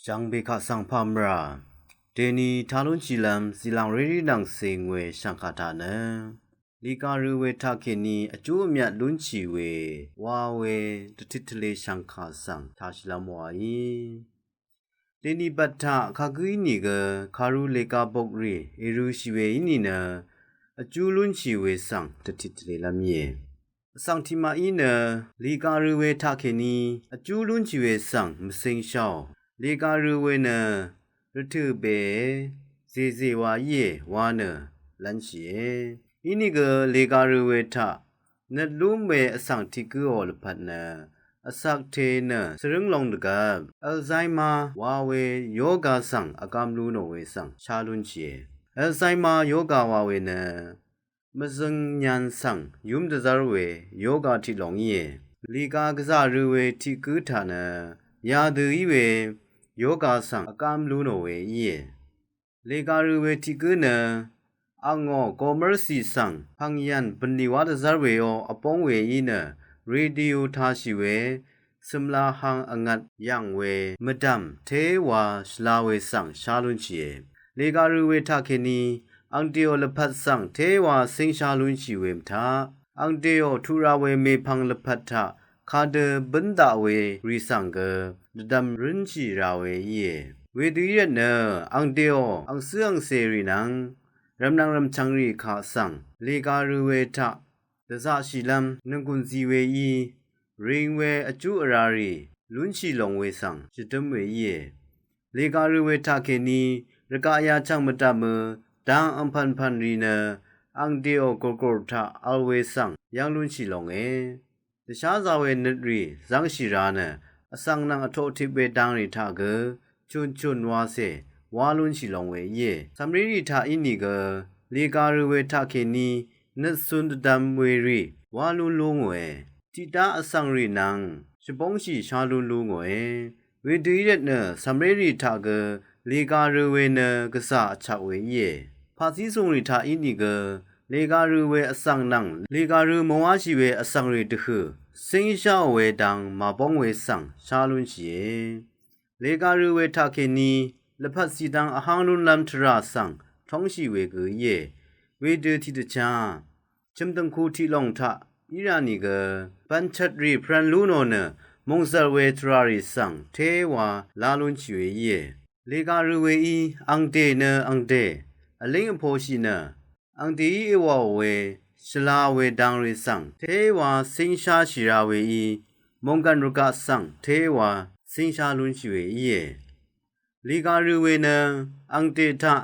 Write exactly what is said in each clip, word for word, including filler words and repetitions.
Shvngbe kaq svng pà mvrà dèni tá lúnshìlv́m zìlàng rérí nvng cè ngòe shv̀ngkà taq nø lìgaq rø we taqkèní vjú vmyat lúnshì we wa we dvtit tvlē shv̀ngkà svng tāshìlv́m wàí. Dèni bvt taq kagǿ ínìgø kàru lèga bokrì èrø̄shì we í nìnø vjú lúnshì we svng dvtit tvlēlv́m íe. Vsvng tiqmaqí nø lìgaq rø we taqkèní vjú lúnshì we svng mvcingshàò. Lìgaq rø we nø rvtø̀ bèe zèzè wa íe wa nø lv́nshìe. Inìgø lìgaq rø we taq nøt lúm we vsvng tiq gǿò lvpat nø vsakte nø svrǿng long dvgvp Alzheimer wa we yoga svng vgam lú nò we svng shá lúnshìe. Alzheimer yoga wa we nø mvzøng nyan svng yúm dvzv́r we yoga tiq long íe. Lìgaq gvzà rø we tiq gǿ taq nø yadø í we yoga svng vgam lú nò we íe. Lìgaq rø we tiq gǿ nø angò gomv́rcì svng pv̀ngyv̀n bø̀nlì wá dvzv́r weó vbóng we í nø radio tāshì we cø̀mla hang vngvt yv̀ng we mvdv̀m téwa shvla we svng shá lúnshìe. Lìgaq rø we taqkèní angdèò lvpat svng téwa cíngshá lúnshì we mvtaq angdèò tuq ra we mèpvng lvpat taq kadø bǿn daq we rì svng gø dvdvm rǿnshì ra we íe. Wedø í rvt nø angdèò angcǿ angcèrì nvng rv̀mnvng rv̀mchv̀ngrì kaq svng lìgaq rø we taq dvzaqshìlv́m nònggùn zi weí ring we vjú vrarì lúnshì long we svng shvdǿm we íe. Lìgaq rø we taqkèní rvgaq yachv̀ng mvdv̀mø dang angpv̀npv̀nrì nø angdèò gùrgùr taq vl we svng yv́ng lúnshì longe. Dvsházā we nøtrì zv́ngshì ra nø vsvng nvng vtoqtip we dangrì taq gø chùnchùn wacè wá lúnshì long we íe. Cv̀mrérì taq ínìgø lìgaq rø we taqkèní nøtcun dvdvm werì wá lún lú ngòe. Tiqdá vsvngrì nvng shvbóngshì shá lún lú ngòe. Wedø í rvt nø cv̀mrérì taq gø lìgaq rø we nø gvzà vchak we íe. Paqcísùngrì taq ínìgø lìgaq rø we vsvng nvng lìgaq rø mvwáshì we vsvngrì dvhø̀ cíngsháò we dang màbóng we svng shá lúnshìe. Lìgaq rø we taqkèní lvpat cìdvng vháng lúnlv́m tvrà svng tóngshì we gø íe. Wedø tiqdvchá chø̀mdø̀ngku tiq long taq í rà nìgø bv̀nchvtrì pvrv̄n lú nò nø mòngzv̀l we tvràrì svng téwa lá lúnshì we íe. Lìgaq rø weí angdè nø angdè vlíng vposhì nø angdèí èwàò we shvla we dangrì svng téwa cíngsháshì ra weí mònggv̀n rvgaq svng téwa cíngshá lúnshì we íe. Lìgaq rø we nø angdè taq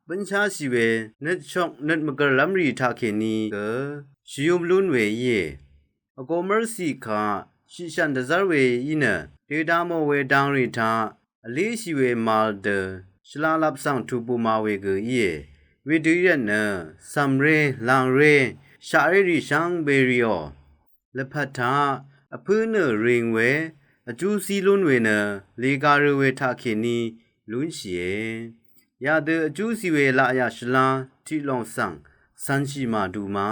bǿnsháshì we nøtshok nøt mvgv̀rlv́mrì taqkèní gø shvyúm lún we íe. Vgōmv́rcì kaq shiqshv̀n dvzv́r we í nø dèdamò we dangrì taq vlíshì we màvl dø shvlalap svng tubuma we gø íe. Wedø í rvt nø cv̀mré làngré shaqrérì shvngbe rìò lvpat taq vpǿ nø ring we vjú zí lún we nø lìgaq rø we taqkèní lúnshìe. Yadø vjú zí we laqyà shvlá tiq long svng cv̀nshì màdu ma.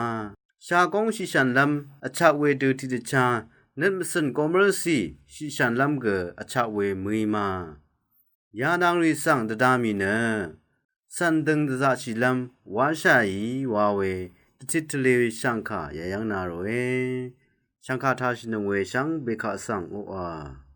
Shagóng shiqshv̀nlv́m vchak wedø tiqdvchá nøt mvcø̀n gomv́rcì shiqshv̀nlv́m gø vchak we mø̀í ma. Yanangrì svng dvda mì nø cv̀n døng dvzaqshìlv́m wáshàì wa we dvtit tvlē shv̀ngkà yayv́ng na ròe. Shv̀ngkà tāshìnøng we shvngbe kaq svng oqà